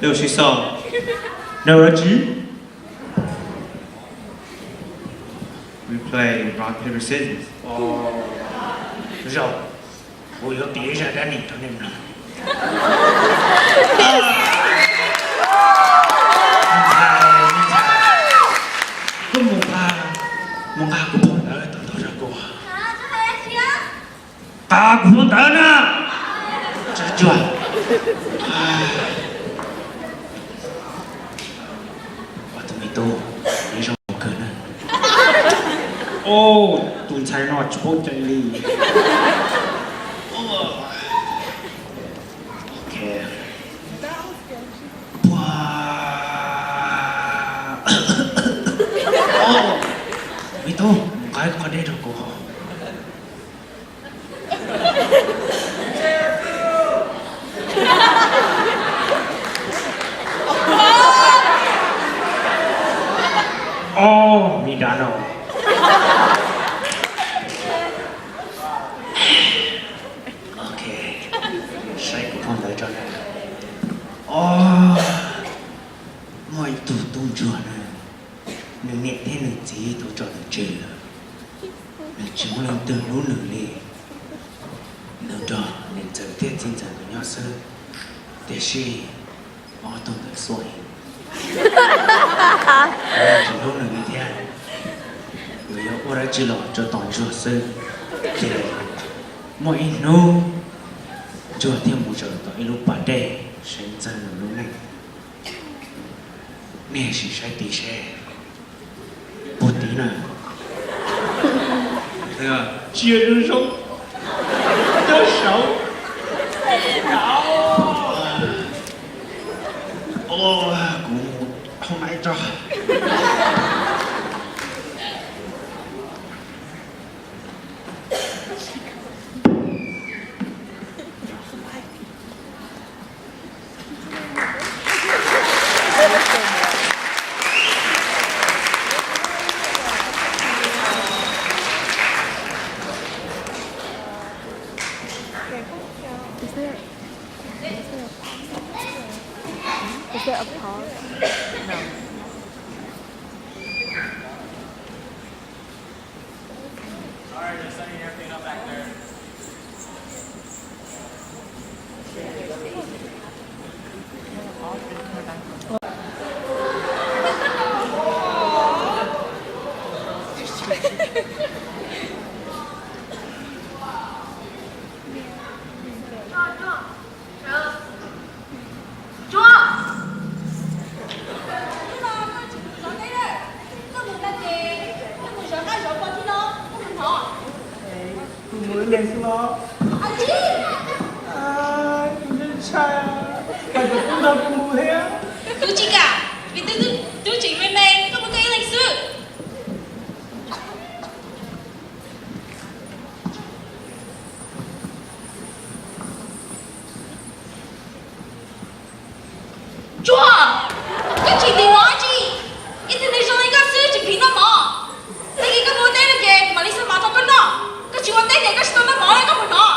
Yo, she saw. No, Reggie. We play rock, paper, scissors. Tus zaum, kuv yuav piav ib zaj dab neeg rau nej mloog. Koj mus nqa, mus nqa kuv phau ntawv tom ntug zog kuv. Nqa kuv phau ntawv na. Tsov tsuag. Ua tus me tub, neb zoo kawg na. Tus ntxhais no tsis paub cai li. Ok. Puag, me tub, nqa ib qho dej rau kuv haus. Ob, me dab no. Ok, saib kuv phau ntawv tso na. Ob, muaj ib tug tub ntsuag na, nws niam thiab nws txiv tau tso nws tseg lawm. Nws tsis muaj leej twg hlub nws li. Nws nrog niam ntxawm thiab txiv ntxawm nkawd nyob xwb, tiam sis ob tug ntawd xuaj heev, tsis hlub nws li thiab. Nws yuav ua dab tsi los tsuas tos ntsuag xwb. Ces muaj ib hnub ntsuag thiaj mus zaum tom ib lub pas dej saib ntxawg nws lub neej. Nej sim saib tid seb puag tid na. Tsis yog zoo zoo, nyob saud. Kuv mus hauv maiv tso. Is there, is there a pause? Is there a pause? No. Tus mus ib leeg xwb los? Tus ntshai, hais tias tub nrog kuv mus thiab. Kuv tsis kam, vim twb, twb tseem me me, koj mus koj ib leeg xwb. Ntsuag, koj tsis ntim mov tsi? Ib tug neeg zoo li koj xwb tsis phim noj mov. Tag kis koj mus ua teb no ces mam li xa mov rau koj noj. Koj tsis ua teb ces koj tsis tau noj mov, koj puas hnov?